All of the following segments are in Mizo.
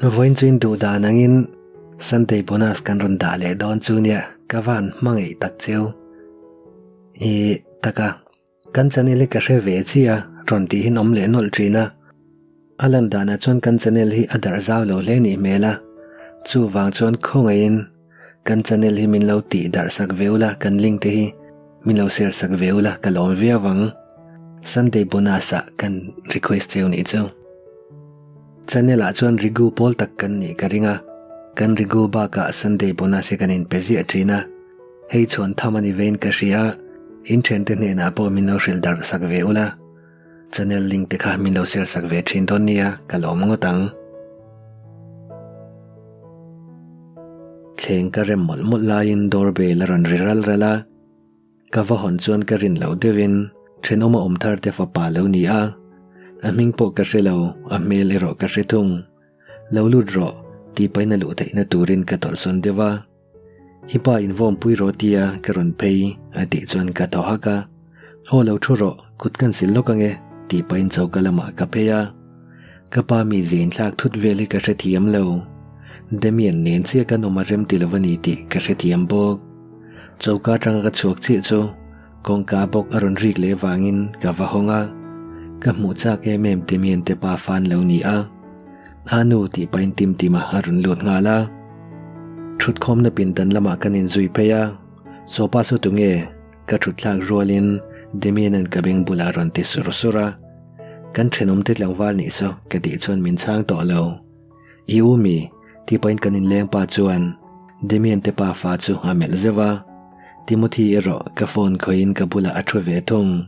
Vawiin chu in duh dan angin Sunday bonus kan rawn dah leh dawn chu nia ka van hmangaih tak cheu. I taka kan channel hi ka hre ve chiah a rawn tihin awm leh nawlh thin a. A lan danah chuan kan channel hi a darh zau lo hle nih hmel a, chuvang chuan khawngaihin kan channel hi min lo tih darh sak ve ula kan link te hi min lo share sak ve ula ka lawm viau ang. Sunday bonus ah kan request cheu nih chu. Channel ah chuan rigu pawl tak kan nih ka ring a, kan rigu bakah Sunday bonus hi kan inpe ziah thin a, hei chhuan tham a ni vein ka hria a, in thiante hnenah pawh min lo hrilh darh sak ve ula, channel link te kha min lo share sak ve thin dawn nia ka lawm ngawt ang. Thleng ka rem mawlh mawlh laiin doorbell a rawn ri ral ral a. Ka va hawn chuan ka rin loh deuhin thenawma awm thar te fapa lo ni a, a hming pawh ka hre lo, a hmel erawh ka hre thung. Lo lut rawh, tih pahin a luh theihna turin ka tawlhsawn deuh a. I pa invawmpui rawh tia ka rawn phei, a tih chuan ka thaw hak a. Aw lo thu rawh, kut kan sil lawk ange, tih pahin choka lamah ka phei a. Ka pa mizia inthlak thut vel hi ka hrethiam lo. Damian nen chiah kan awm a rem ti lo a ni tih ka hrethiam bawk. Choka atanga ka chhuak chiah chu kawngka bawk a rawn rik leh vangin ka va hawng a, ka hmuh chak em em Damian te pa fan lo ni a, a nu tih pahin Tim Tima a rawn lut nghal a. Thutkhawmna pindan lamah kan inzui phei a, Sopa saw tunge? Ka thut thlak rualin Damian-a'n ka beng bulah a rawn ti sur sur a, Kan thenawmte tlangval nih saw ka tih chuan min chhang tawh lo. I u mi? Tih pahin kan inleng pa chuan Damian te pa fa chu a melh zeuh a, Timothy erawh ka phone khawihin ka bulah a thu ve thung.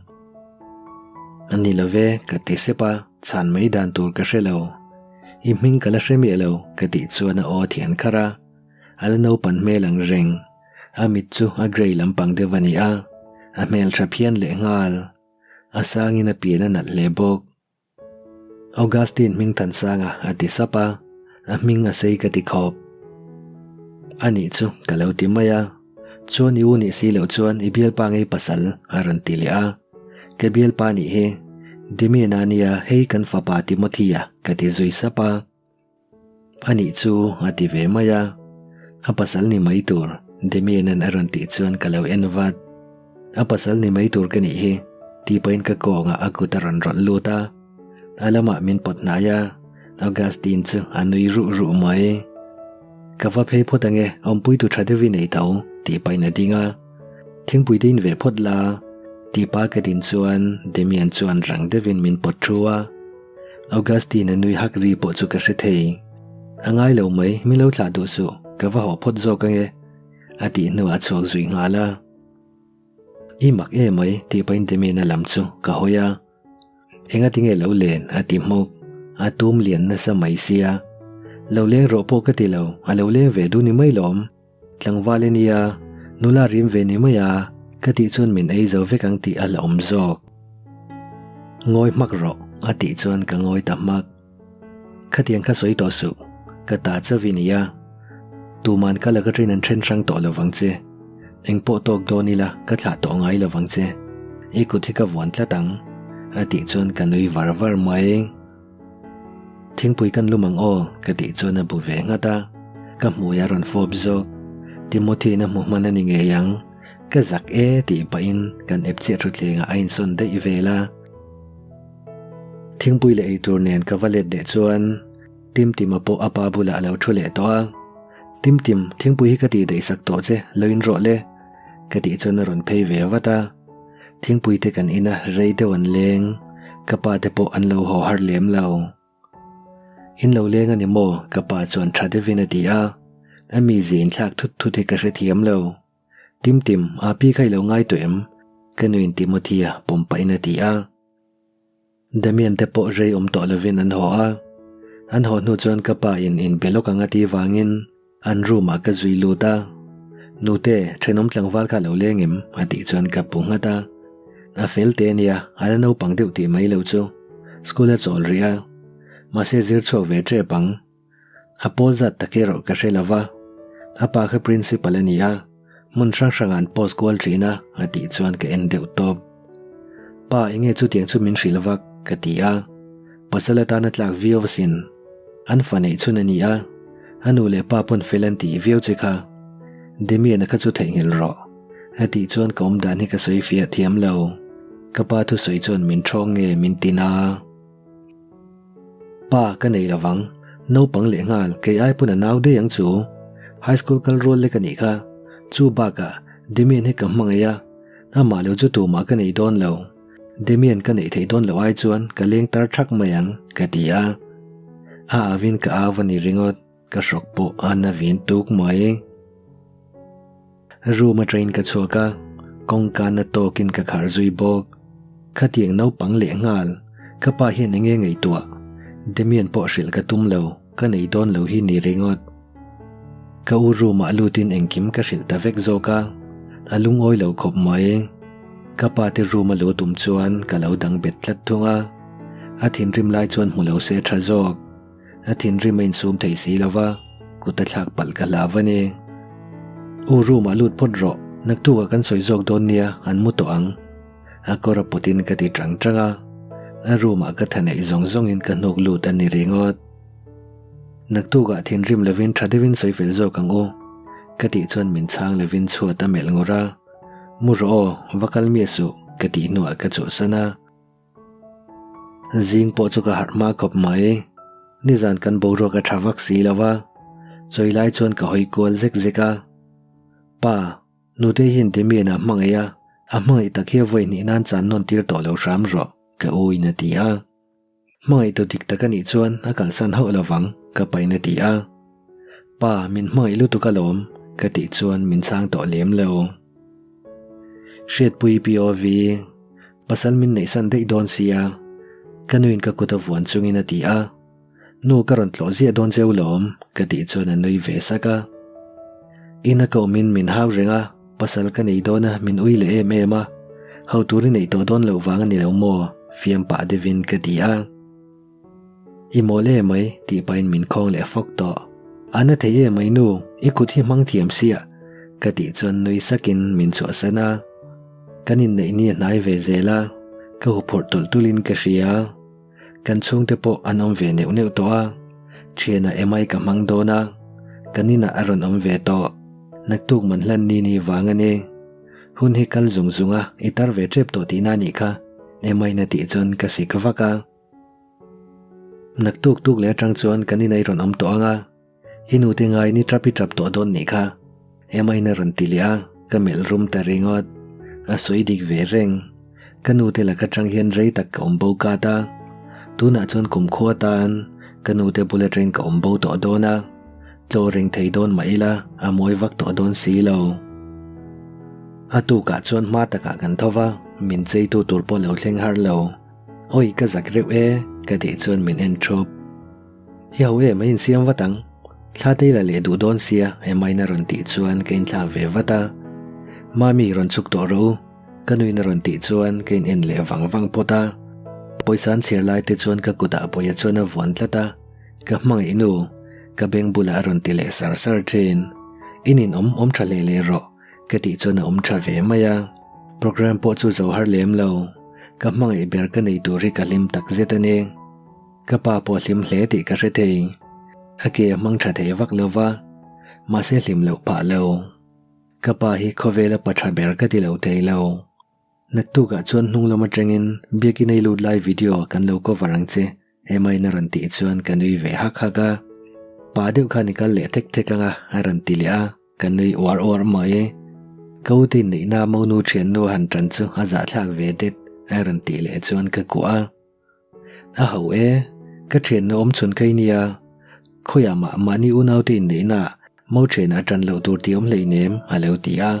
A ni lo ve, ka ti sep a, chhan mai dan tur ka hre lo. I hming ka la hre miah lo, ka tih chuan a aw thian kharh a, a la naupan hmel ang reng. A mit chu a grey lampang deuh a ni a, a hmeltha phian lehnghal. A sangin a pian a nalh hle bawk. Augustine hming Thansanga a ti sap a, a hming a sei ka ti khawp. A nih chu ka lo ti mai a, chuan i u nih si loh chuan i bialpa ngei pasal a rawn ti leh a, ka bialpa nih hi Damian-a nia hei kan fapa Timothy-a ka ti zui sap a. A nih chu a ti ve mai a, a pasal ni mai tur Damian-a'n a rawn tih chuan ka lo en vat. A pasal ni mai tur ka nih hi tih pahin ka kawngah a kut a rawn rawlh lut a, a lamah min pawt hnai a, Augustine chu a nui ruh ruh mai. Ka va phei phawt ange, awmpui tu tha deuhin ei tho tih pahin a ding a, thingpui te in ve phawt la tih pa ka din chuan Damian chuan rang deuhin min pawt thu a. Augustine a nui hak ri pawh chu ka hre thei. A ngai lo mai, min lo thlah duh suh, ka va haw phawt zawk ange, a tih hnuah a chhuak zui nghal a. I mak e mai, tih pahin Damian-a lam chu ka hawi a. Enga tinge lo len, a ti hmawk. A tum lian nasa mai sia. Lo leng rawh pawh ka ti lo, a lo leng ve duh ni mai lawm. Tlangval i nia, nula rim ve ni mai a, ka tih chuan min ei zo vek ang tih a la awm zawk. Ngawi hmak rawh, a tih chuan ka ngawi ta hmak. Khatiang kha sawi tawh suh, ka ta chauh i nia. Tuman ka laka ṭin an ṭhen hrang tawh lo vang che. Eng pawh tawk dawn ila ka thlah tawh ngai lo vang che. I kut hi ka vuan tlat ang, a tih chuan ka nui var var mai. Thingpui kan lum ang aw ka tih chuan a bu ve nghat a, ka hmui a rawn fawp zawk. Timothy-in a hmu hman a ni ngei ang, ka zak e tih pahin kan ep chiah thutthlengah a insawn daih vel a. Thingpui leh eitur nen ka va let leh chuan Timtima pawh a pa bulah a lo thu leh tawh a, Timtim, thingpui hi ka tih daih sak tawh che, lo in rawh le ka tih chuan a rawn phei ve vat a. Thingpui te kan in a, rei deuh an leng. Ka pa te pawh an lo haw har lem lo. In lo leng a ni maw? Ka pa chuan tha deuhin a ti a. A mizia inthlak thut thut hi ka hrethiam lo. Tim Tim, a pi kha i lo ngai tawh em? Ka nuin Timothy-a pawm pahin a ti a. Damian te pawh rei awm tawh lovin an haw a, an haw hnu chuan ka pa in inbe lawk ang a tih vangin an room ah ka zui lut a, Nute, thenawm tlangval kha a lo leng em? a tih chuan ka pu nghat a, a fel te ania, a la naupang deuh tih mai lo chu school a chawl rih a, mahse zir chhuak ve tep ang. A pawl zat tak erawh ka hre lova, a pa kha principal a ni a, hmun hrang hrangah an post kual thin a, a tih chuan ka en deuh tawp. Pa enge chutiang chu min hrilh vak? ka ti a, pasal atana tlak viau asin. An fa neih chhun a ni a, a nu leh pa pawn fel an tih viau che kha. Damian-a kha chu theihnghilh rawh. A tih chuan ka awm dan hi ka sawi fiah thiam lo. Ka pa thusawi chuan min ṭhawng nge min ti na. Pa ka nei lo vang, naupang leh nghal kei ai pawn a nau daih ang chu. High school kal rual lek a nih kha. Chu bakah Damian hi ka hmangaih a, amah lo chu tumah ka nei dawn lo. Damian ka neih theih dawn loh ai chuan ka leng tar thak mai ang, ka ti a. A avin ka au a ni ringawt, ka hrawk pawh a na vin tuk mai. Room atangin ka chhuak a, kawngka na tawkin ka khar zui bawk. Khatiang naupang leh nghal, ka pa hian enge ngaihtuah? Damian pawh hrilh ka tum lo, ka nei dawn lo hi ni ringawt. Ka u room ah lutin engkim ka hrilh ta vek zawk a, a lungawi lo khawp mai. Ka pa te room a lo tum chuan ka lo dang bet tlat thung a, a thinrim lai chuan hmu lo se tha zawk. A thinrim a insum thei si lo va, kut a thlak palh ka hlau a ni. U room ah lut phawt rawh, naktukah kan sawi zawk dawn nia, an mu tawh ang. A kawr a pawtin ka ti tang tang a, a room ah ka tha neih zawng zawngin ka hnuk lut a ni ringawt. Naktukah thinrim lovin tha deuhin sawi fel zawk ang u, ka tih chuan min chhang lovin chhuat a melh ngur a, Mu rawh aw, va kal miah suh, ka tih hnuah ka chhuahsan a. Zing pawh chu ka harh hma khawp mai, nizan kan boruak a tha vak si lo va, chawi lai chuan ka hawi kual zek zek a. Pa, Nutei hian Damian a hmangaih a, a hmangaih tak hi a vawi hnih nan chan nawn tir tawh lo hram rawh, ka u in a ti a. Hmangaihtu dik tak a nih chuan a kalsan hauh lo vang, ka pain a ti a. Pa, min hmangaih lutuk alawm, ka tih chuan min chhang tawh lem lo. Hriatpui POV, Pasal min neihsan daih dawn sia, ka nuin ka kut a vuan chungin a ti a. Nu ka rawn tlawh ziah dawn cheu lawm, ka tih chuan a nui ve sak a. Ina ka awmin min hau reng a, pasal ka nei dawn a min ui leh em em a, ho tur i neih tawh dawn loh vang a ni lo maw? fiam pah deuhin ka ti a. I mawl em mai tih pahin min khawng leh fawk tawh. A na thei em mai nu, i kut hi hmang thiam sia, ka tih chuan nui sakin min chhuahsan a. Kan inneih ni a hnai ve zel a, ka huphurh tulh tulhin ka hria. Kan chhungte pawh an awm ve neuh neuh tawh a, thianah emai ka hmang dawn a, kan inah a rawn awm ve tawh. Naktuk man hlan ni ni vang a ni. Hun hi kal zung zung a, i tar ve tep tawh tihna a nih kha, emaiin a tih chuan ka sik vak a. Naktuk tuk leh atang chuan kan inah i rawn awm tawh ang a. I nute ngai ni tap i tap tawh dawn nih kha, Emma-in a rawn ti leh a, ka melh rum ta ringawt. A sawi dik ve reng. Ka nute lak atang hian rei tak ka awm bo kat a, tunah chuan kumkhua tan ka nute bul atangin ka awm bo tawh dawn a, tlaw reng thei dawn mah ila a mawi vak tawh dawn si lo. A tukah chuan hma takah kan tho va, min cheitu tur pawh lo thleng har lo. Awi ka zak reuh e, ka tih chuan min en thup. I ho em a insiam vat ang. Thla te ila leh duh dawn sia Emma-in a rawn tih chuan ka inthlak ve vat a. Mami rawn chhuk tawh rawh u, ka nuin a rawn tih chuan ka in en leh vang vang phawt a. Pawisa an chhiar lai te chuan ka kutah Bawia chuan a vuan tlat a, Ka hmangaih nu, ka beng bulah a rawn ti leh sar sar thin. I ninawm awm tha hle leh rawh, ka tih chuan a awm tha ve mai a. Program pawh chu zo har lem lo, ka hmangaih ber ka nei tur hi ka hlim takzet a ni. Ka pa pawh hlim hle tih ka hre thei. A ke a hmang tha thei vak lo va, mahse hlim loh phah lo. Ka pa hi khawvela pa tha ber ka ti lo thei lo. Naktukah chuan hnung lam atangin biakin ei lut lai video kan lo cover ang che, Emma-in a rawn tih chuan ka nui ve hak hak a. Pa deuh khan i kal leh thek thek ang a, a rawn ti leh a, ka nui uar uar mai. Ka ute inneihna monu thiannu a han tan chu a zahthlak ve det, a rawn tih leh chuan ka kuah a. A ho e, ka thianna awm chhun kha i nia, khawiah mah mahni unaute inneihna mo thianah tan loh tur tih awm hleinem a lo ti a.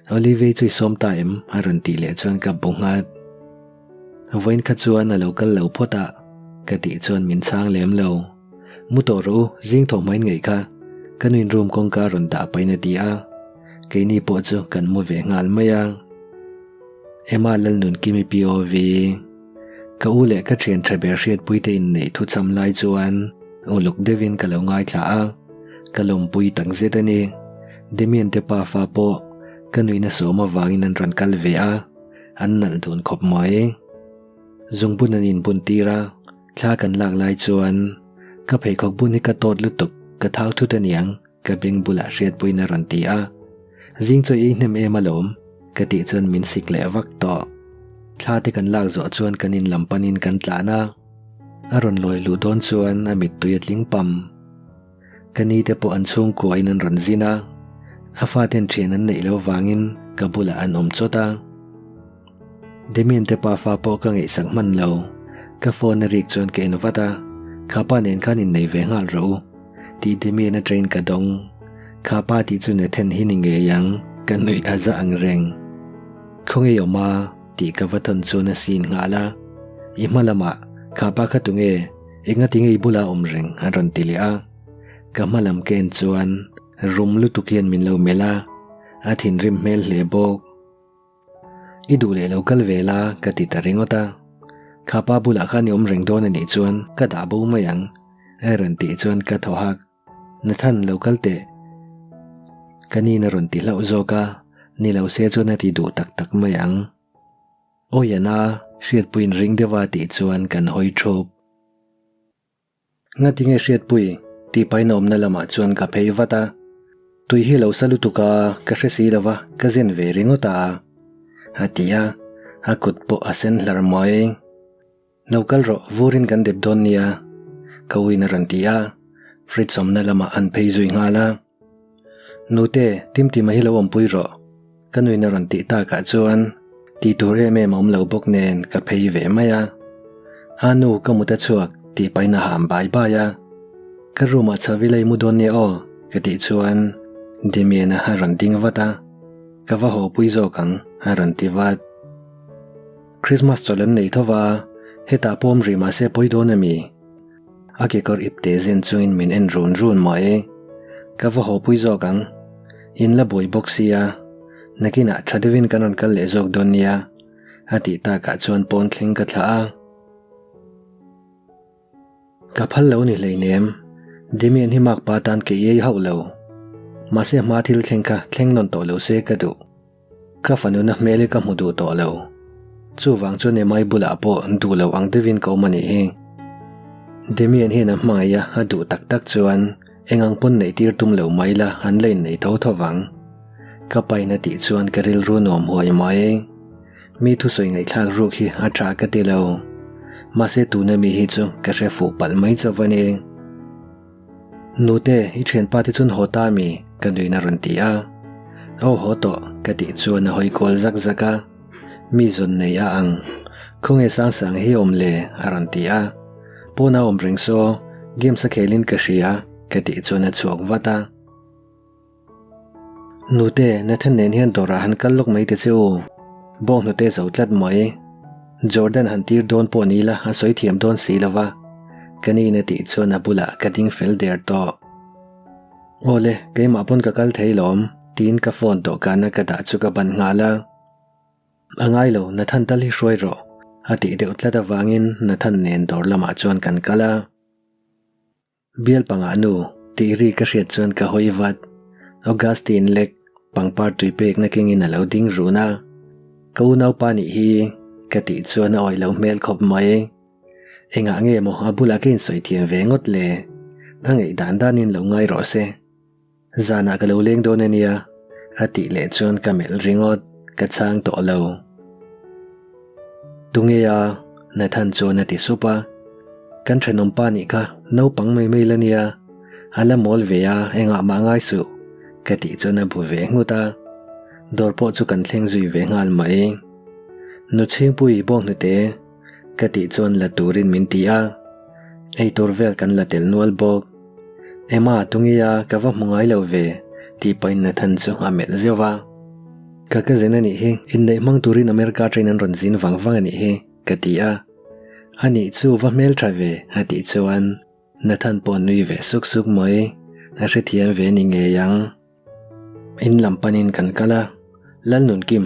Olivia chu i sawm ta em? a rawn tih leh chuan ka bu nghat. Vawiin kha chuan a lo kal lo phawt a, ka tih chuan min chhang lem lo. Mu tawh rawh u, zing thawh hmain ngaih kha, ka nuin room kawngka a rawn dah pahin a ti a, keini pawh chu kan mu ve nghal mai a. Emma Lalnunkimi POV. Ka u leh ka thian tha ber hriatpuite inneih thu cham lai chuan uluk deuhin ka lo ngaithla a, ka lawmpui tak zet a ni. Damian te pafa pawh ka nuihna sawm avangin an rawn kal ve a, an nalh dun khawp mai. Zungbun an inbun tir a, thla kan lak lai chuan. Ka pheikhawk bun hi ka tawt lutuk, ka thau thut aniang, ka beng bulah hriatpuiin a rawn ti a. Zing chaw i ei hnem em alawm, ka tih chuan min sik leh vak tawh. Thla te kan lak zawh chuan kan in lam panin kan tlan a. A rawn lawi luh dawn chuan a mittui a tling pam. Ka ni te pawh an chhungkua in an rawn zin a, a faten thian an neih loh vangin ka bulah an awm chawt a. Damian te pafa pawh ka ngaihsak hman lo, ka phone a rik chuan ka en vat a, Kha pa nen khan innei ve nghal rawh u, tih Damian a train ka dawng. Kha pa tih chu Nathan hi ni ngei ang, ka nuih a za ang reng. Khawnge awm a, tih ka va thawn chuan a sin nghal a, I hma lamah, kha pa kha tunge? Engati nge i bula awm reng? a rawn ti leh a. Ka hma lam ka en chuan rum lutuk hian min lo melh a, a thinrim hmel hle bawk. I duh leh lo kal ve la ka ti ta ringawt a. Kha pa bulah khan i awm reng dawn a nih chuan ka dah bo mai ang a rawn tih chuan ka thaw hak. Nathan lo kal teh. Ka nin a rawn ti hlauh zawk a, ni lo se chuan a ti duh tak tak mai ang. Awi ana, Hriatpuiin ring deuha tih chuan kan hawi thup. Ngati nge Hriatpui? tih pahin a awmna lamah chuan ka phei vat a. Tui hi lo sa lutuk a, ka hre si lo va, ka zen ve ringawt a. A ti a, a kut pawh a sen hlar mai. Lo kal rawh, vurin kan dep dawn nia, ka uin a rawn ti a, fridge awmna lamah an phei zui nghal a. Nute, Timtima hi lo awmpui rawh, ka nuin a rawn tih takah chuan tih tur em em a awm lo bawk nen ka phei ve mai a. A nu, ka mut a chhuak tih pahin a ham bai bai a. Ka room ah chho ila i mu dawn nia aw, ka tih chuan Damian-a a rawn ding vat a. Ka va haw pui zawk ang, a rawn ti vat. Christmas chawlh an nei tho va, hetah pawm rih mahse pawi dawn a mi? A kekawr ipte zen chungin min en run run mai. Ka va haw pui zawk ang. In la buai bawk sia. Nakinah tha deuhin kan rawn kal leh zawk dawn nia. A tih takah chuan pawn thleng ka thlah a. Ka phal lo ni hleinem. Damian hi makpa tan ke iai hauh lo. Mahse a hma thil thleng kha thleng nawn tawh lo se ka duh. Ka fanuna hmel hi ka hmu duh tawh lo. Chuvang chuan Emai bulah pawh duh lo ang deuhin ka awm a nih hi. Damian hian a hmangaih a, a duh tak tak chuan eng ang pawn neih tir tum lo mai la an la innei tho tho vang. Ka pain a tih chuan ka rilru nuam huai mai. Mi thusawi ngaihthlak ruk hi a tha ka ti lo. Mahse tuna mi hi chu ka hre fuh palh mai chauh a ni. Nute, i thianpa te chuan haw ta mi? ka nuin a rawn ti a. Aw haw tawh, ka tih chuan a hawi kual zak zak a. Mi zawn nei a ang. Khawnge Sangsang hi awm le? a rawn ti a. Pawn a awm reng saw, games a khelin ka hria, ka tih chuan a chhuak vat a. Nute, Nathan nen hian dawrah han kal lawk mai ta che u. Bawnghnute zo tlat mai. Jordan han tir dawn pawh ni ila a sawi thiam dawn si lo va. Ka niin a tih chuan a bulah ka ding fel der tawh. Awle, keimah pawn ka kal thei lawm, tiin ka phone dawhkana ka dah chu ka ban nghal a. A ngai lo, Nathan tal hi hruai rawh, a tih deuh tlat avangin Nathan nen dawr lamah chuan kan kal a. Bial pangah nu, tih ri ka hriat chuan ka hawi vat. Augustine lek pangpar tui pekna kengin a lo ding run a. Ka unaupa nih hi, ka tih chuan a awih lo hmel khawp mai. Engah nge maw a bulah ka insawi thiam ve ngawt le? A ngaih dan danin lo ngai rawh se. Zanah ka lo leng dawn a nia, a tih leh chuan ka melh ringawt, ka chhang tawh lo. Tunge a? Nathan chuan a ti sup a. Kan thenawm pa nih kha naupang mai mai la nia, a la mawl ve a, engah mah ngai suh, ka tih chuan a bu ve nghut a. Dawr pawh chu kan thleng zui ve nghal mai. Nu Chhingpui bawnghnute, ka tih chuan la turin min ti a, eitur vel kan la tel nual bawk. Emma tunge a ka va hmu ngai lo ve tih pahin Nathan chu a melh zeuh va. Ka cousin a nih hi, inneih hmang turin America train an rawn zin vang vang a nih hi, ka ti a. A nih chu va hmeltha ve a tih chuan Nathan pawh nui ve suk suk mai, a hrethiam ve ni ngei ang. In lam panin kan kal a, Lalnunkim,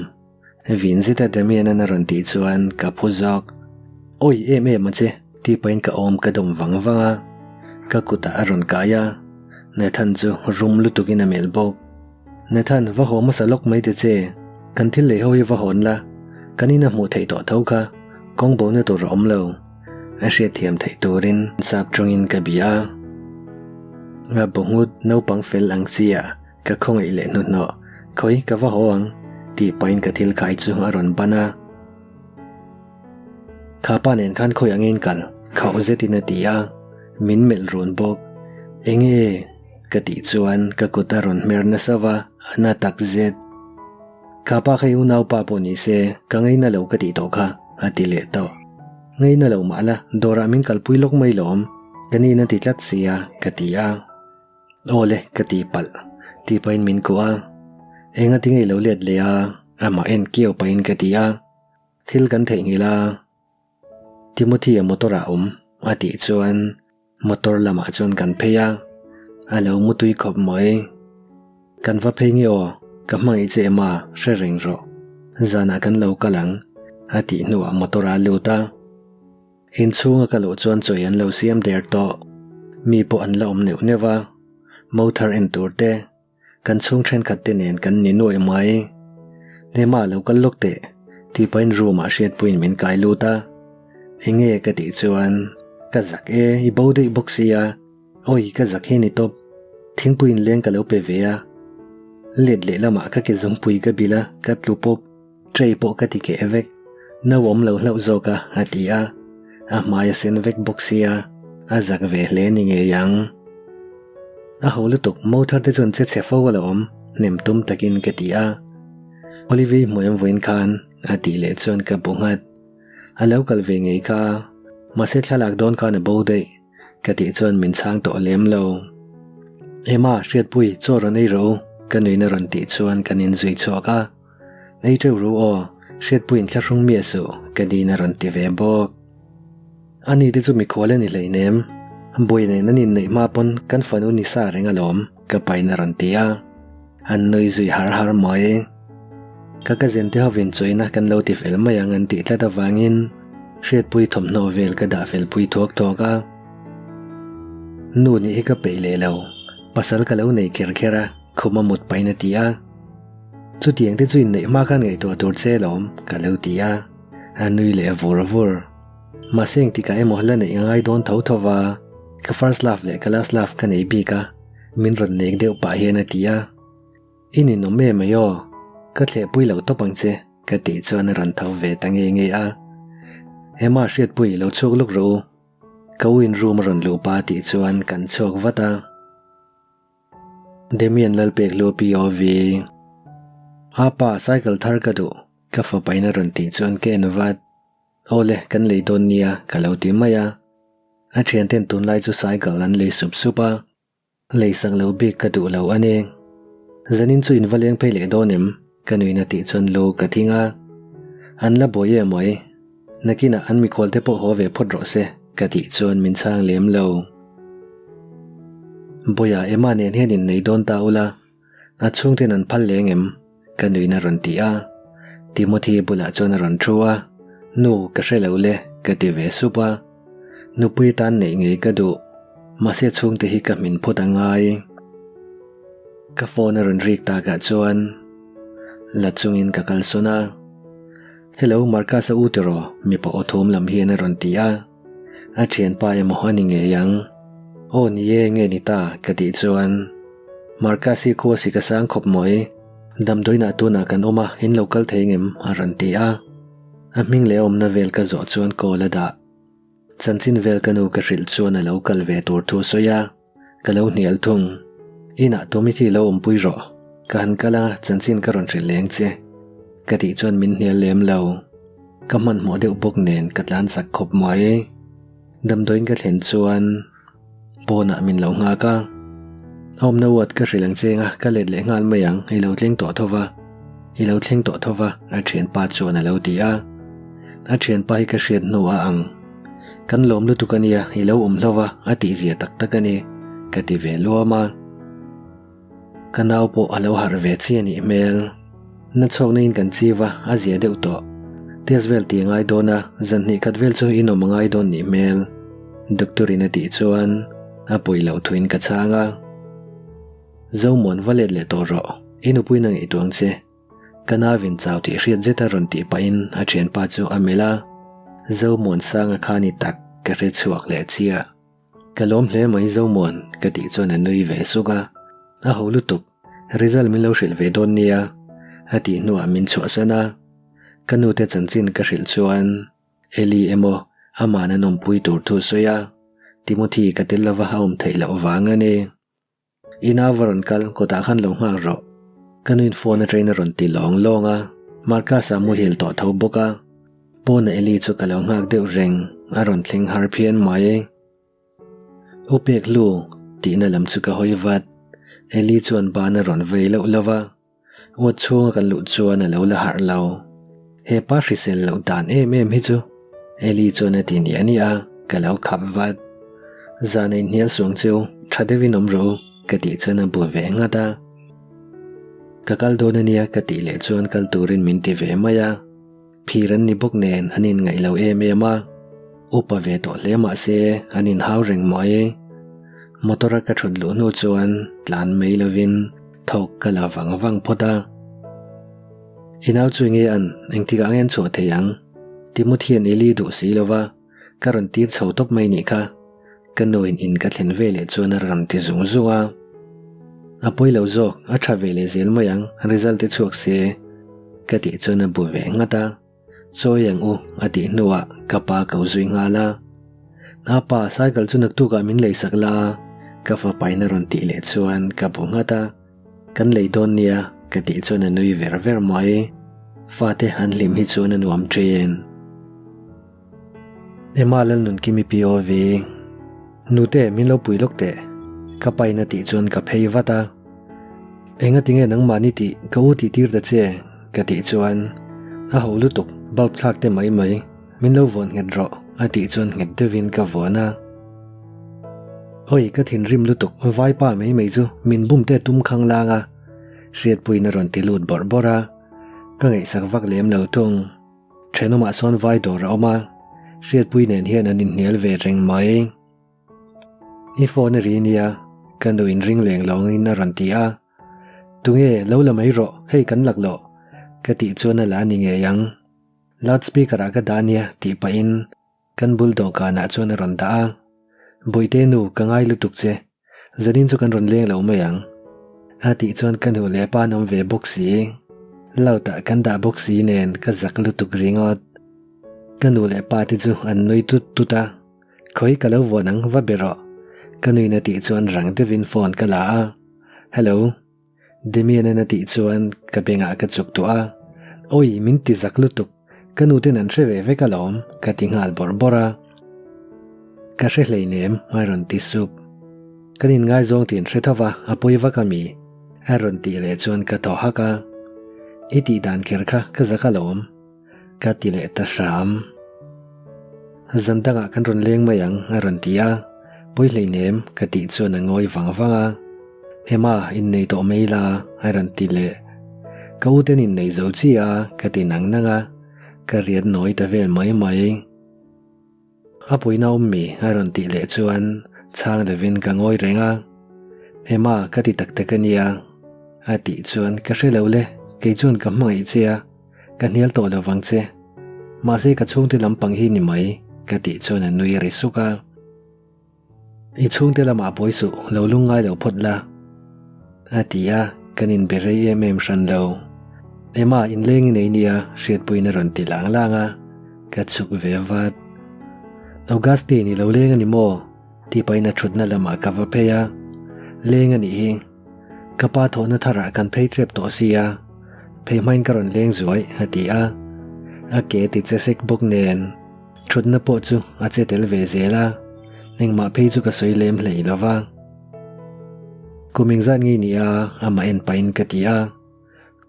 vin zeta Damian-a'n a rawn tih chuan ka phu zawk. Awi em em a che, tih pahin ka awm ka dawm vang vang a, ka kutah a rawn kai a, Nathan chu rum lutukin a melh bawk. Nathan, va haw hmasa lawk mai ta che, kan thil lei ho hi va hawn la, kan in a hmuh theih tawh tho kha, kawng bona tur a awm lo. A hriatthiam theih turin sap tawngin ka bia a. Nga bu nghut naupang fel ang chia ka khawngaih leh hnuhnawh, khawi ka va haw ang tih pahin ka thil khai chu a rawn ban a. Kha pa nen khan khawi angin kal khauh zetin a ti a, min melh run bawk. Enge? Ka tih chuan ka kut a rawn hmer nasa va, a na tak zet. Kha pa kha i unaupa pawh ni se, ka ngaina lo ka tih tawh kha, a ti leh tawh. Ngaina lo mah la, dawrah min kalpui lawk mai lawm, ka nin a ti tlat sia, ka ti a. Aw le, ka ti palh, tih pahin min kuah a. Enga tinge i lo let leh a? Amah en kiau pahin ka ti a. Thil kan theihnghilh a. Timothy-a motor ah awm a tih chuan motor lamah chuan kan phei a, a lo mutui khawp mai. Kan va phei nge aw, ka hmangaih che em a, hre reng rawh. Zanah kan lo kal ang a tih hnuah motor a lut a. Inchhunga ka luh chuan chawi an lo siam der tawh. Mi pawh an la awm neuh neuh a, mo thar en tur te. Kan chhung thenkhat te nen kan ni nuaih mai. Hnema lo kal lawk teh, tih pahin room ah hriatpuiin min kai lut a. Enge ka tih chuan, ka zak e, i bo daih bawk sia, awi ka zak hi ni tawp, thingpui inleng ka lo pe ve a. Let lehlamah ka ke zungpui ka bilh a, ka tlu pawp. Tray pawh ka ti keh vek, no awm lo hlauh zawk a, a ti a. A hmai a sen vek bawk sia, a zak ve hle ni ngei ang. A ho lutuk, mo thar te chuan che chhe fo a lo awm, hnem tum takin ka ti a. Olivia hmuh em vawiin khan, a tih leh chuan ka bu nghat. A lo kal ve ngei kha, mahse thlalak dawn khan a bo daih, ka tih chuan min chhang tawh lem lo. Emma, Hriatpui, chaw rawn ei rawh u, ka nuin a rawn tih chuan kan inzui chhuak a. Ei teuh ru aw, hriatpuiin thlahrung miah suh, ka din a rawn ti ve bawk. Ani te chu mikhual a ni hleinem, buai nen an inneih hma pawn kan fanu ni sa reng alawm, ka pain a rawn ti a. An nui zui har har mai. Ka cousin te hovin chawina kan lo ti fel mai ang an tih tlat avangin hriatpui thawmhnaw vel ka dah fel pui thuak thuak a. Nu nih hi ka peih leh lo, pasal ka lo nei kher kher a, khum a mut pahin a ti a. Chutiang te chu inneih hma khan ngaihtuah tur che alawm, ka lo ti a. A nui leh vur vur. Mahse engtikah emaw la neih a ngai dawn tho tho va, ka first love leh ka last love ka nei bik a, min rawn nek deuh pah hian a ti a. I ninawm em mai aw, ka thlehpui lo tawp ang che, ka tih chuan a rawn tho ve ta nge nge a. Emma Hriatpui lo chhuak lawk rawh u, ka u in room a rawn luh pa tih chuan kan chhuak vat a. Damian Lalpekhlua POV A pa, cycle thar ka duh, ka fapain a rawn tih chuan ka en vat. Aw le, kan lei dawn nia, ka lo ti mai a. A thianten tunlai chu cycle an lei sup sup a, lei sak lo bik ka duh lo a ni. Zanin chu in va leng phei leh dawn em? Ka nuin a tih chuan lu ka thing a. An la buai em mai. Nakinah an mikhual te pawh haw ve phawt rawh se, ka tih chuan min chhang lem lo. Bawiha Emma nen hian innei dawn ta ula, a chhungten an phal leng em? Ka nuin a rawn ti a. Timothy bulah chuan a rawn thu a, Nu, ka hre lo le, ka ti ve sup a. Nupui tan neih ngei ka duh, mahse chhungte hi ka hmin phawt a ngai. Ka phone a rawn rik takah chuan la chungin ka kalsawn a. Hello, Marcus-a u tiraw? Mipa aw thum lam hian a rawn ti a. A thianpa emaw a ni ngei ang. Aw ni e, nge ni ta? ka tih chuan Marcus hi khua sik a sang khawp mawi. Damdawiinah tunah kan awm a, in lo kal thei ngem? a rawn ti a. A hming leh a awmna vel ka zawh chuan call a dah. Chanchin vel ka nu ka hrilh chuan a lo kal ve tur thu a sawi a. Ka lo hnial thung. Inah Tommy-thi lo awmpui rawh. Ka han kal a, chanchin ka rawn hrilh leng che. Ka tih chuan min hnial lem lo. Ka hmanhmawh deuh bawk nen ka tlan chak khawp mai. Damdawiin ka thlen chuan pawnah min lo nghak a. Awmna ward ka hrilh ang cheng a, ka let leh nghal mai ang, i lo thleng tawh tho va. I lo thleng tawh tho va, a thianpa chuan a lo ti a. A thianpa hi ka hriat hnu a ang. Kan lawm lutuk a nia, i lo awm hlauh a, a tihzia tak tak a ni, ka ti ve luam a. Ka nau pawh a lo harh ve chi a nih hmel. Na chhawkna in kan chiv a, a zia deuh tawh. Test vel tih a ngai dawn a, zan hnih khat vel chu inawm a ngai dawn nih hmel, doctor in a tih chuan a pawi loh thuin ka chhang a. Zomuan va let leh tawh rawh, i nupui na ngaihtuah ang che. Ka navin chau tih hriat zeta rawn tih pahin a thianpa chu a melh a, Zomuansanga kha ni tak. ka hre chhuak leh chiah. Ka lawm hle mai Zomuan ka tih chuan a nui ve suk a, a ho lutuk, result min lo hrilh ve dawn nia a tih hnuah min chhuahsan a, ka nute chanchin ka hrilh chuan Eli emaw ama'n an awmpui tur thu sawi a, Timothy ka tel lova a awm theih loh vang a ni. I nau va rawn kal kawtah khan lo nghak rawh. Ka nuin phone atangin a rawn ti lawng lawng a, Marcus-a muhil tawh tho bawk a. Pawn-a Eli chu ka lo nghak deuh reng, a rawn thleng har phian mai. U pek hlu tihna lam chu ka hawi vat. Eli chuan ban a rawn vei loh lo va. Uat chhunga kan luh chuan a lo la harh lo. He pa hrisel loh dan em em hi chu Eli chuan a ti niah niah a, ka lo khap vat. Zan a inhnial suang chu tha deuhin awm rawh u ka tih chuan a bu ve nghat a. Ka kal dawn ania ka tih leh chuan kal turin min ti ve mai a. Phir an ni bawk nen an inngaih lo em em a, upa ve tawh hle mah se an inhau reng mai. Motor a ka thut luh hnu chuan tlan mai lovin thawk ka la vang vang phawt a. I nau chu enge an, engtikah nge an chhuah thei ang? Timothy an Eli duh si lova, ka rawn tir chho tawp mai nih kha. Ka nuin in ka thlen ve leh chuan a rawn ti zung zung a. A pawi lo zawk, a tha ve leh zel mai ang, result te chhuak se. Ka tih chuan a bu ve nghat a. Chawi ang u, a tih hnuah ka pa ko zui nghal a. A pa, cycle chu naktukah min leisak la a, ka fapain a rawn tih leh chuan ka bu nghat a. Kan lei dawn nia ka tih chuan a nui ver ver mai. Fate an hlim hi chuan a nuam ṭhin. Emma Lalnunkimi POV, Nute min lo pui lawk teh. Ka pain a tih chuan ka phei vat a. Enga tinge nangmahni tih ka u tih tir ta che ka tih chuan a ho lutuk bulb thlak te mai mai min lo vawn nghet rawh a tih chuan nghet deuhin ka vawn a. Oi ka thinrim lutuk vaipa mai mai chu min bum te tum khang lang a hriatpuiin a rawn ti lut bawrh bawrh a ka ngaihsak vak lem lo thung. Thenawmah sawn vai dawr a awm a hriatpui nen hian an inhnial ve reng mai. I phone a ri nia ka nu in ring leng lawngin a rawn ti a tunge lo la mai rawh hei kan lak loh ka tih chuan a la ni ngei ang. Loud speaker ah ka dah nia tih pahin kan bul dawhkanah chuan a rawn dah a Bawihte nu ka ngai lutuk che zanin chu kan rawn leng lo mai ang a tih chuan ka nu leh pa an awm ve bawk si loud ah kan dah bawk si nen ka zak lutuk ringawt ka nu leh pa te chu an nui tut tut a. Khawi ka lo vuan ang va be rawh. Ka nuin a tih chuan rang deuhin phone ka la a. Hello. Damian-an a tih chuan ka bengah ka chuk tuah a. Awi min ti zak lutuk, ka nuten an hre ve vek alawm ka ti nghal bawrh bawrh a. Ka hre hleinem a rawn ti sup. Kan inngaizawng tih an hre tho va, a pawi vak a mi? A rawn tih leh chuan ka thaw hak a. I tih dan kher kha ka zak alawm. Ka ti leh ta hram. Zan dangah kan rawn leng mai ang a rawn ti a, pawi hleinem ka tih chuan a ngawi vang vang a. Emma innei tawh mai la a rawn ti leh. Ka u ten innei zo chi a ka ti nang nang a, ka riat nawi ta vel mai mai. A puina awm mi a rawn tih leh chuan chhang lovin ka ngawi reng a, Emma ka ti tak tak a nia a tih chuan ka hre lo le, kei chuan ka hmangaih che a, ka hnial tawh lo vang che. Mahse ka chhungte lampang hi ni mai ka tih chuan a nui ri suk a. I chhungte lamah buai suh, lo lungngai lo phawt la. A ti a, kan inbe rei em em hran lo. Emma inleng i nei nia, hriatpuiin a rawn ti lang lang a, ka chhuk ve vat. Augustine i lo leng a ni maw? tih pahin a thutna lamah ka va phei a, leng a nih hi. Ka pa thawhna tharah kan phei tep tawh sia, phei hmain ka rawn leng zuai a ti a, a ke ti che sek bawk nen. Thutna pawh chu a che tel ve zel a, engmah phei chu ka sawi lem hlei lo va. Kum engzat nge ni a, amah en pahin ka ti a,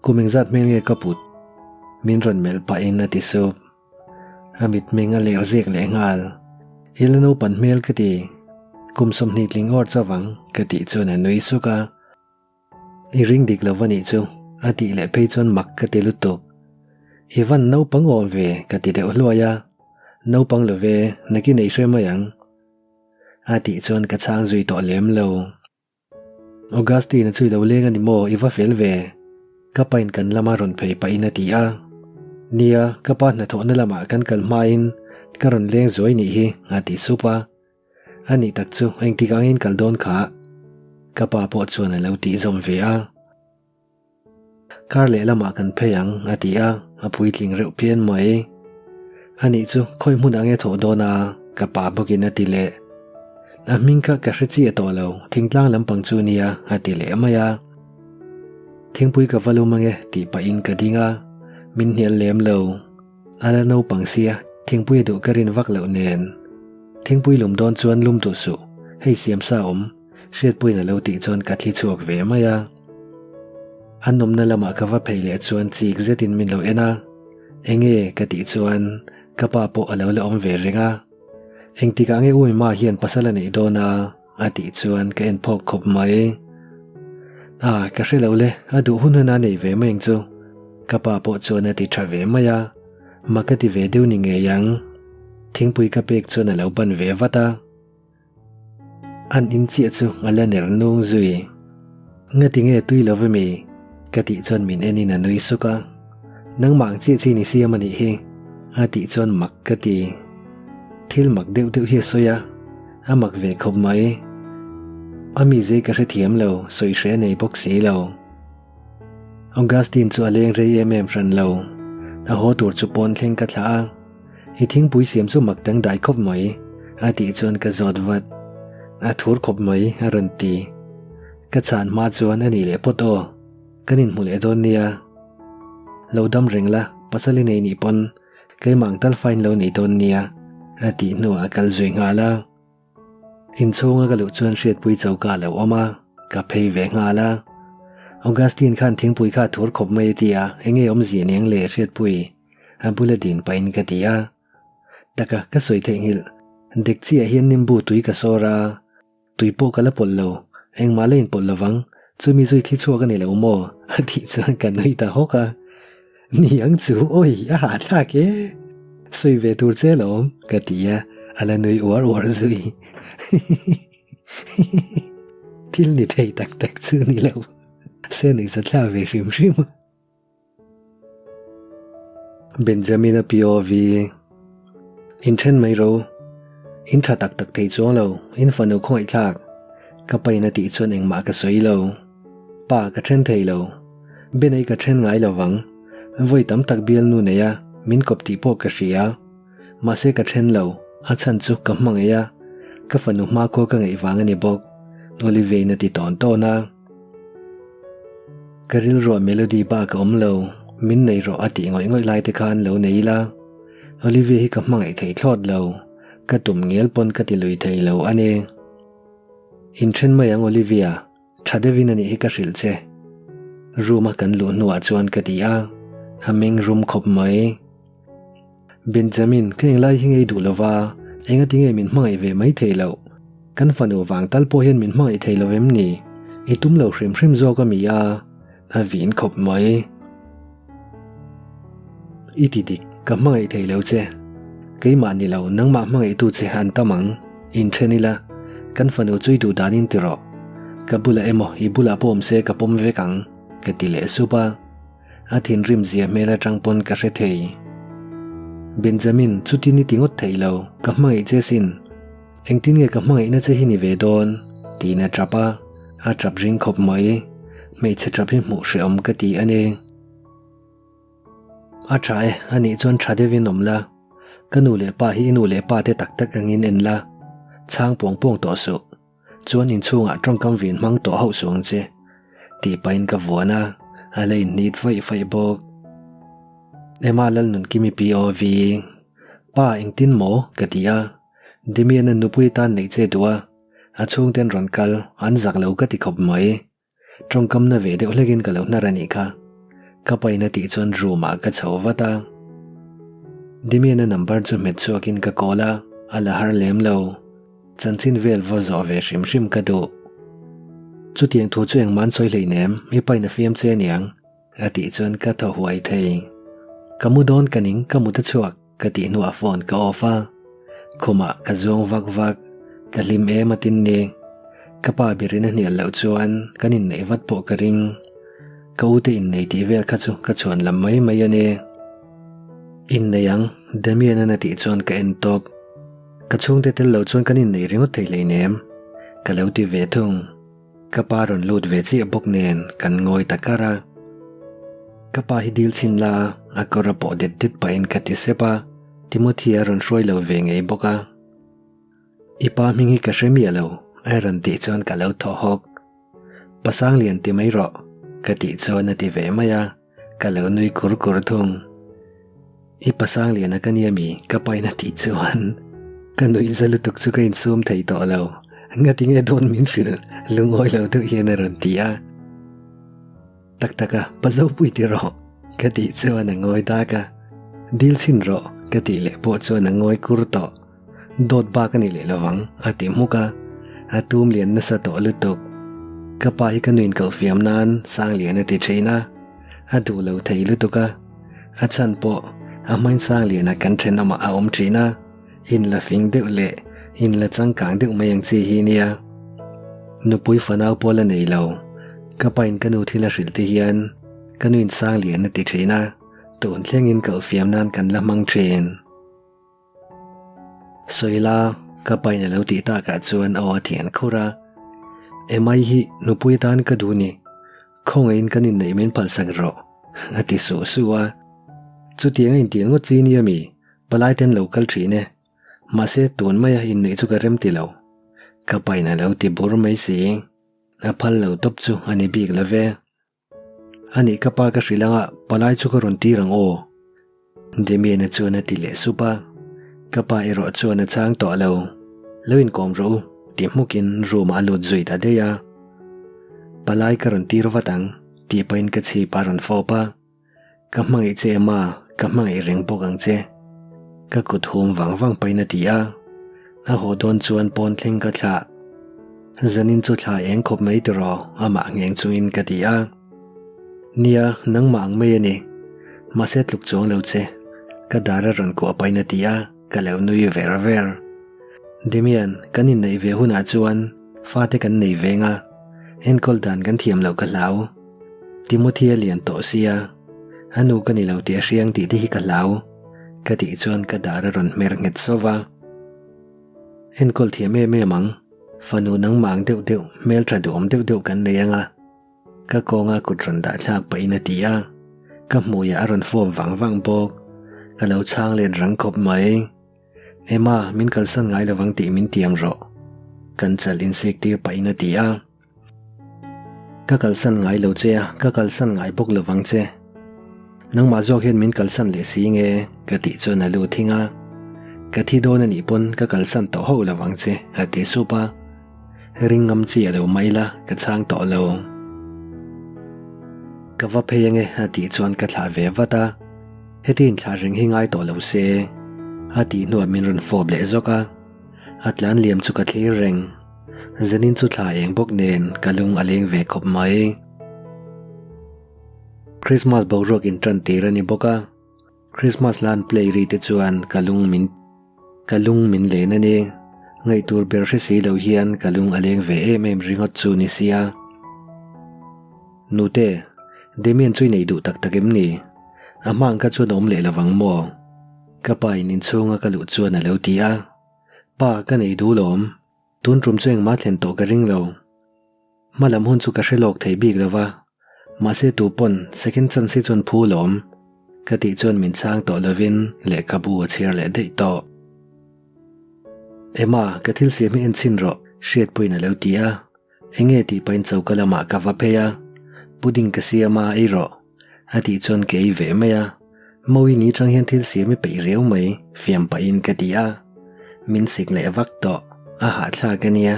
kum engzat hmel nge ka put? Min rawn melh pahin a ti sup. A mitmeng a ler zek leh nghal. I la naupan hmel ka ti. Kum 20 tling awr chavang ka tih chuan a nui suk a. I ring dik lo va nih chu, a tih leh phei chuan mak ka ti lutuk. I van naupang awm ve ka ti deuh hluai a, naupang lo ve, nakin ei hre mai ang. A tih chuan ka chhang zui tawh lem lo. Augustine a chu i lo leng a ni maw, i va fel ve? Ka pain kan lama rawn phei pahin a ti a. Nia, ka pa hnathawhna lamah kan kal hmain Ka rawn leng zuai nih hi a ti sup a. A nih tak chu engtik angin kal dawn kha? Ka pa pawh chuan a lo tih zawm ve a. Kar lehlamah kan phei ang a ti a, a puitling reuh phian mai. A nih chu khawi hmun ang e thawh dawn a? Ka pa bawkin a ti leh. A hming kha ka hre chiah tawh lo, thingtlang lampang chu nia a ti leh mai a. Thingpui ka va lum ange tih pahin ka ding a, min hnial lem lo. A la naupang sia, thingpui a duh ka rin vak loh nen. Thingpui lum dawn chuan lum duh suh, hei siam sa awm, hriatpuiin a lo tih chuan ka thli chhuak ve mai a. An awmna lamah ka va phei leh chuan chik zetin min lo en a, Enge ka tih chuan ka pa pawh a lo la awm ve reng a. Engtikah nge Uima hian pasal a neih dawn a? A tih chuan ka en phawk khawp mai. A, ka hre lo le, a duh hun hun a nei ve mai ang chu. Ka pa pawh chuan a ti tha ve mai a, mak a ti ve deuh ni ngei ang. Thingpui ka pek chuan a lo ban ve vat a. An in chiah chu a la ner nung zui. Ngati nge tui lo ve mi? Ka tih chuan min en in a nui suk a. Nangmah ang chiah chi ni siam a nih hi, a tih chuan mak ka ti. Thil mak deuh deuh hi a sawi a, a mak ve khawp mai. A mi zei ka hrethiam lo, sawi hre a nei bawk si lo. Augustine chu a leng rei em em hran lo. A haw tur chu pawn thleng ka thlah a, I thingpui siam chu mak dangdai khawp mai, a tih chuan ka zawt vat. A thur khawp mai, a rawn ti. Ka chhan hma chuan a nih leh phawt aw. Kan inhmu leh dawn nia. Lo dam reng la, pasal i nei nih pawn keimah ang tal fine lo nei dawn nia, a tih hnuah a kal zui nghal a. Inchhunga ka luh chuan hriatpui choka a lo awm a, ka phei ve nghal a. Augustine khan thingpui kha a thur khawp mai a ti a, enge awmzia niang le hriatpui? A bula din pahin ka ti a. Taka, ka sawi theihnghilh. Dek chiah hian nimbu tui ka sawr a. Tui pawh ka la pawlh lo, engmah la inpawlh lovang, chumi zui thli chhuak a ni lo maw? a tih chuan ka nui ta hawk a. Ni ang chu, awi, a hahthlak e! Sawi ve tur che alawm, ka ti a, a la nui uar uar zui. Thil ni thei tak tak chu ni lo, se nuihzathlak ve hrim hrim. Benjamin-a POV In then mai ro. In tha tak tak thei chuang lo, in fanu khawngaihthlak. Ka pain a tih chuan engmah ka sawi lo. Pa ka then thei lo. Benei ka then ngai lo vang. Vawi tam tak bialnu nei a, min kawp tih pawh ka hria. Mahse ka then lo, a chhan chu ka hmangaih a, ka fanu hmakhua ka ngaih vang a ni bawk, Oliviain a ti tawn tawn a. Ka rilruah Melody bak a awm lo, min nei rawh a tih ngawih ngawih lai te khan lo nei ila, Olivia hi ka hmangaih thei thlawt lo, ka tum ngial pawn ka ti lui thei lo a ni. Inthen mai ang Olivia, tha deuhin a nih hi ka hrilh che. Room a kan luh hnuah chuan ka ti a, a meng rum khawp mai. Benjamin, ka englai hi ngei duh lova, engati nge min hmangaih ve mai thei loh? Kan fanu vang tal pawh hian min hmangaih thei lo em ni? I tum lo hrim hrim zawk a mi a, a vin khawp mai. I ti dik, ka hmangaih thei lo che. Keimah ni lo, nangmah hmangaihtu che an tam ang. Inthen ila, kan fanu chu i duh danin ti rawh. Ka bulah emaw, i bulah pawh awm se ka pawm vek ang, ka ti leh sup a. A thinrim zia hmel atang pawn ka hre thei. Benjamin, chutin i ti ngawt thei lo, ka hmangaih che sin. Engtin nge ka hmangaihna che hi ni ve dawn? tiin a tap a, a tap ring khawp mai. Hmeichhe tap hi hmuh hrehawm ka ti a ni. A tha e, anih chuan tha deuhin awm la. Ka nu leh pa hi i nu leh pa te tak tak angin en la. Chhang pawng pawng tawh suh. Chuan inchhungah tawngkam vin hmang tawh hauh suh ang che, tih pahin ka vuan a, a la inhnit faih faih bawk. Emma Lalnunkimi POV, Pa engtin maw? ka ti a, Damian-a nupui tan neih che duh a, a chhungten rawn kal, an zak lo ka ti khawp mai. Tawngkam na ve deuh hlekin ka lo hnar a nih kha. Ka pain a tih chuan room ah ka chho vat a. Damian-a number chu hmet chhuakin ka call a, a la har lem lo. Chanchin vel va zawh ve hrim hrim ka duh. Chutiang thu chu engmah an sawi hleinem, i pain a fiam che aniang, a tih chuan ka thaw huai thei. Ka mu dawn ka ning, ka mut a chhuak, ka tih hnuah phone ka off a. Khumah ka zuang vak vak, ka hlim em a tin ni. Ka pa berin a hnial loh chuan kan inneih vat pawh ka ring. Ka ute innei tih vel kha chu ka chhuan lam mai mai a ni. Innei ang, Damian-a'n a tih chuan ka en tawp. Ka chhungte tel lo chuan kan innei ringawt thei hleinem, ka lo ti ve thung. Ka pa rawn lut ve chiah bawk nen kan ngawi ta kar a. Ka pa hi dil chhin la, a kawr a pawh det det pahin ka ti sep a, Timothy a rawn hruai lo ve ngei bawk a. I pa hming hi ka hre miah lo, a rawn tih chuan ka lo thaw hawk. Pasang lian ti mai rawh, ka tih chuan a ti ve mai a. Ka lo nui kur kur thung. I pasang lian a ka nia mi ka pain a tih chuan ka nuih za lutuk chu ka insum thei tawh lo. Ngati nge dawn min hrilh lungawi lo deuh hian a rawn ti a. Tak tak a, pa zopui ti rawh ka tih chuan a ngawi dak a. Dil chhin rawh ka tih leh pawh chuan a ngawi kur tawh. Dawt bak a ni leh lovang a ti hmuk a, a tum lian nasa tawh lutuk. Ka pa hi ka nuin koh fiam nan Sanglian a ti thin a, a duh lo thei lutuk a. A chhan pawh a hmain Sangliana kan thenawmah a awm thin a, in la fing deuh leh in la changkang deuh mai ang chi hi nia. Nupui fanau pawl a nei lo, ka pain ka nu thil a hrilh te hian ka nuin Sanglian a ti thin a, tun thlengin koh fiam nan kan la hmang thin. Sawila, ka pain a lo tih takah chuan aw a thian khur a. Emai hi nupui atan ka duh ni, khawngaihin kan inneih min phalsak rawh, a ti suh suh a. Chutiang a intiang ngawt chi nia mi, palai ten lo kal thin e. Mahse tun maia inneih chu ka rem ti lo, ka pain a lo ti bur mai si. A phal lo tawp chu a ni bik lo ve. A nih ka pa ka hrilh anga palai chu ka rawn tir ang aw. Damian-a chuan a ti leh sup a, ka pa erawh chuan a chhang tawh lo. Lo inkawm rawh u, ti hmukin room-ah a lut zui ta daih a. Palai ka rawn tir vat ang, tih pahin ka chhip a rawn fawp a. Ka hmangaih che em a, ka hmangaih reng bawk ang che. Ka kut hum vang vang pahin a ti a, a haw dawn chuan pawn thleng ka thlah. Zanin chu thla eng khawp mai tiraw amah ngheng chungin ka ti a. Nia, nangmah ang mai a ni. Mahse tluk chuang lo che. Ka dar a rawn kuah pahin a ti a, ka lo nui ver ver. Damian, kan inneih ve hunah chuan fate kan nei veng a, enkawl dan kan thiam loh ka hlau. Timothy a lian tawh sia, a nu ka ni lo tih a hriang tih te hi ka hlau, ka tih chuan ka dar a rawn hmer nghet sauh va. Enkawl thiam em em ang, fanu nangmah ang deuh deuh, hmeltha duhawm deuh deuh kan nei anga, ka kawnga kut rawn dah thlak pahin a ti a, ka hmuiah a rawn fawp vang vang bawk, ka lo chhang let rang khawp mai. Emma, min kalsan ngai lovang tih min tiam rawh, kan chal insik tir pahin a ti a. Ka kalsan ngai lo che a, ka kalsan ngai bawk lovang che. Nangmah zawk hian min kalsan leh si nge? ka tih chuan a lu thing a. Ka thi dawn a nih pawn ka kalsan tawh hauh lovang che, a ti sup a. Ring ngam chi a lo mai la, ka chhang tawh lo. Ka va phei ange a tih chuan ka thlah ve vat a. Heti inthlah reng hi ngai tawh lo se, a tih hnuah min rawn fawp leh zawk a. A tlan liam chu ka thlir reng. Zanin chu thla eng bawk nen ka lung a leng ve khawp mai. Christmas boruak in tan tir a ni bawk a, Christmas hla an play ri te chuan ka lung min ka lung min len a ni. Ngaihtur ber hre si lo hian ka lung a leng ve em em ringawt chu ni sia. Nute, Damian chu i nei duh tak tak em ni? A hma ang kha chuan a awm leh lovang maw? Ka pa in inchhunga ka luh chuan a lo ti a. Pa, ka nei duh lawm. Tun tum chu engmah thlen tawh ka ring lo. Hma lam hun chu ka hre lawk thei bik lo va, mahse tu pawn second chance hi chuan phu lawm. Ka tih chuan min chhang tawh lovin lehkhabu a chhiar leh daih tawh. Emma, ka thil siam hi en chhin rawh, Hriatpuiin a lo ti a. Enge tih pahin choka lamah ka va phei a, pudding ka siam a, ei rawh. A tih chuan ka ei ve mai a, Mawi ni tang hian thil siam i peih riau mai, fiam pahin ka ti a. Min sik leh vak tawh, a hahthlak a nia.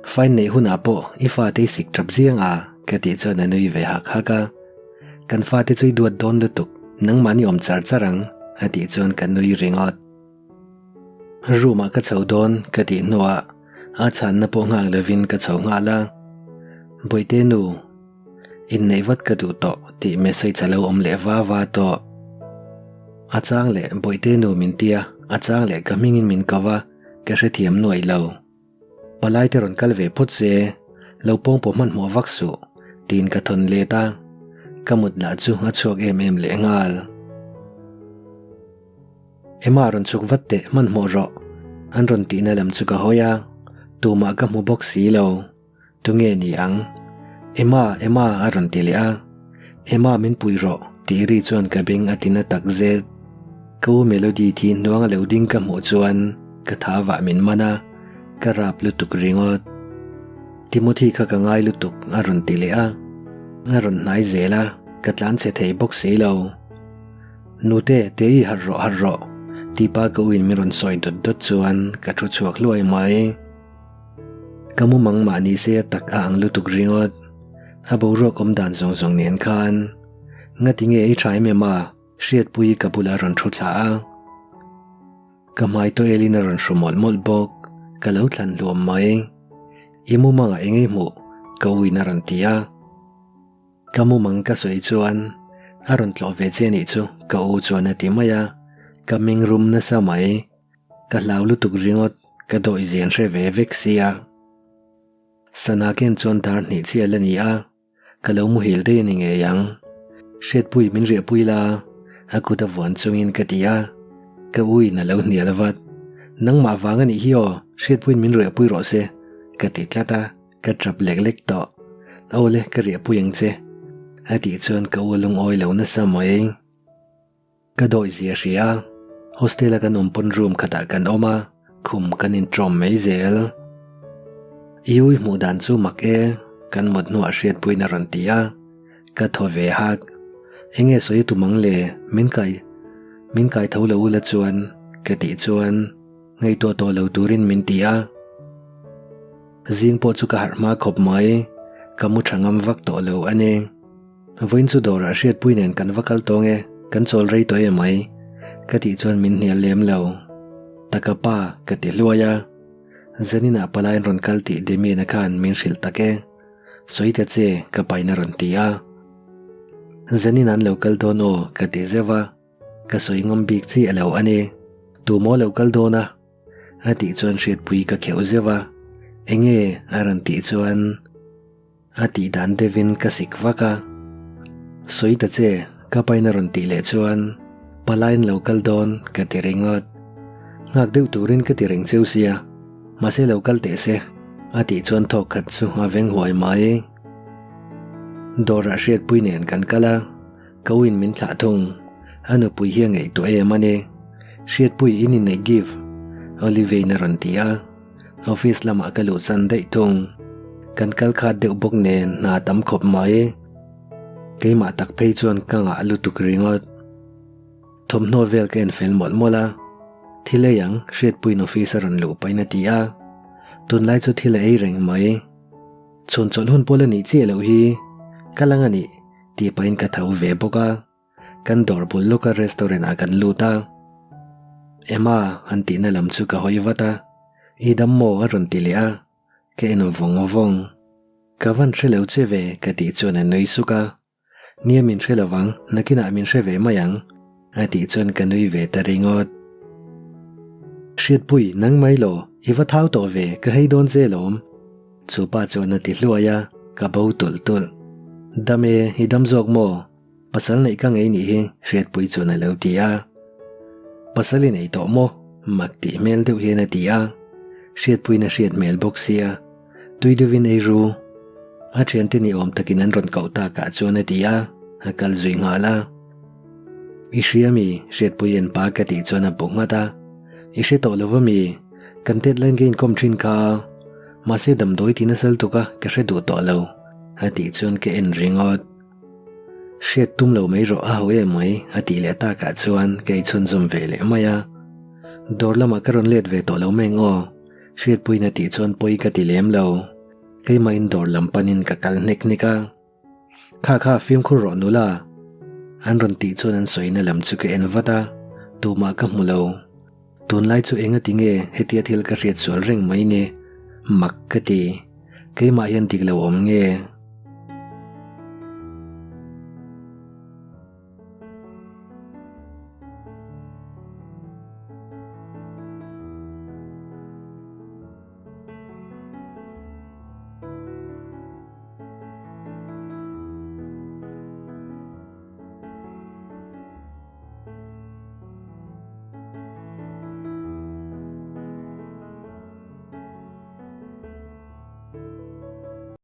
Fine neih hunah pawh i fate i sik tap ziang a, ka tih chuan a nui ve hak hak a. Kan fate chu i duat dawn lutuk, nangmahni awm char char ang, a tih chuan ka nui ringawt. Room ah ka chho dawn ka tih hnuah a chhanna pawh nghak lovin ka chho nghal a, Bawihte nu, inneih vat ka duh tawh tih message a lo awm leh va va tawh. A chang leh Bawihte nu min ti a, a chang leh ka hmingin min ko a, ka hrethiam nuaih lo. Palai te rawn kal ve phawt se, lo pawngpaw hmanhmawh vak suh, tiin ka thawn let a, ka mut lah chu a chhuak em em leh nghal. Emma rawn chhuk vat teh hmanhmawh rawh an rawn tihna lam chu ka hawi a, tumah ka hmu bawk si lo. Tunge ni ang? Emma, Emma a rawn ti leh a. Emma min pui rawh tih ri chuan ka beng a tina tak zet. Ka u Melody thi hnuang a lo ding ka hmuh chuan ka tha vah min man a, ka rap lutuk ringawt. Timothy kha ka ngai lutuk a rawn ti leh a, a rawn hnai zel a, ka tlan chhe thei bawk si lo. Nute, Tei harh rawh harh rawh tih pa ka uin min rawn sawi dawt dawt chuan ka thu chhuak hluai mai. Ka mumang mah ni se a tak a ang lutuk ringawt. A boruak awm dan zawng zawng nen khan ngati nge i tha em em a, Hriatpuii ka bulah a rawn thu thla a. Ka hmai tawh elin a rawn hru mawlh mawlh bawk, ka lo thlan hluam mai. I mumangah eng ei hmuh? Ka uin a rawn ti a. Ka mumang ka sawi chuan a rawn tlawh ve che anih chu ka u chuan a ti mai a, ka meng rum nasa mai. Ka hlau lutuk ringawt, ka dawih zian hre ve vek sia. Sana ken chuan dar hnih chial a ni a. Ka lo muhil daih a ni ngei ang. Hriatpui min riahpui la, a kut a vuan chungin ka ti a. Ka uin a lo hnial vat. Nangmah vang a nih hi aw, Hriatpuiin min riahpui rawh se, ka ti tlat a, ka tap lek lek tawh. Awle, ka riahpui ang che, a tih chuan ka u a lungawi lo nasa mai. Ka dawi zia hria a, hostel a kan awm pawn room khatah kan awm a, khum kan intawm mai zel. I ui hmuh dan chu mak e, kan mut hnuah hriatpuiin a rawn ti a, ka thaw ve hak. Enge sawi tum ang le, min kai min kai tho lo ula chuan ka tih chuan ngaihtuah tawh lo turin min ti a. Zing pawh chu ka harh hma khawp mai, ka mu tha ngam vak tawh lo a ni. Vawiin chu dawrah hriatpui nen kan va kal tawng e, kan chawl rei tawh em mai? Ka tih chuan min hnial lem lo. Taka pa, ka ti hluai a. Zaninah palai an rawn kal tih Damian-a khan min hrilh tak e. Sawi ta che, ka pain a rawn ti a. Zanin an lo kal dawn aw, ka ti zeuh a. Ka sawi ngam bik chiah lo a ni. Tu maw lo kal dawn a? A tih chuan hriatpui ka kheuh zeuh a. Enge? a rawn tih chuan. A tih dan deuhin ka sik vak a. Sawi ta che, ka pain a rawn tih leh chuan palaiin lo kal dawn ka ti ringawt. Nghak deuh turin ka ti reng cheu sia, mahse lo kal teh se, a tih chuan thawk khat chu a veng huai mai. Dawrah hriatpui nen kan kal a, ka uin min thlah thung. A nupui hi a ngaihtuah em a ni. Hriatpui in inneih give? Oliviain a rawn ti a. Office lamah ka luh chan daih thung. Kan kal khat deuh bawk nen hna tam khawp mai. Keimah tak phei chuan ka ngah lutuk ringawt. Thawmhnaw vel ka en fel mawlh mawlh a. Thil ei ang, Hriatpuiin office a rawn luh pahin a ti a. Tunlai chu thil a ei reng mai. Chhun chawlh hun pawl a nih chiah loh hi. Ka lang a nih, tih pahin ka tho ve bawk a. Kan dawr bul lawka restaurant ah kan lut a, Emma an tihna lam chu ka hawi vat a, I dam maw a rawn ti leh a, ka en vawng vawng. Ka van hre lo che ve ka tih chuan a nui suk a, Nia min hre lovang, nakinah min hre ve mai ang a tih chuan ka nui ve ta ringawt. Hriatpui, nang mai law, i va thau tawh ve, ka hei dawn che lawm. Chu pa chuan a ti hluai a, ka bo tulh tulh. Dam e, i dam zawk maw? Pasal neih ka ngei nih hi Hriatpui chuan a lo ti a. Pasal i nei tawh maw? Mak tih hmel deuh hian a ti a. Hriatpuiin a hriat hmel bawk sia. Tui deuhin ei ru. A thiante ni awm takin an rawn koh takah chuan a ti a, a kal zui nghal a. I hria mi? Hriatpui en pa ka tih chuan a bu nghat a. I hre tawh lo va mi? Kan tet laiin ka inkawm thin kha. Mahse damdawi ti nasal tuk a, ka hre duh tawh lo. A tih chuan ka en ringawt. Hriat tum lo mai rawh a ho em mai a tih leh takah chuan ka inchhunzawm ve leh mai a. Dawr lamah ka rawn let ve tawh lo mai ang aw, Hriatpuiin a tih chuan pawi ka ti lem lo. Keimahin dawr lam panin ka kal hnek hnek a. Kha kha fimkhur rawh nula. An rawn tih chuan an sawina lam chu ka en vat a, tumah ka hmu lo. Tunlai chu enga ti nge hetia thil ka hriat sual reng mai ni? Mak ka ti. Keimah hian dik lo awm nge?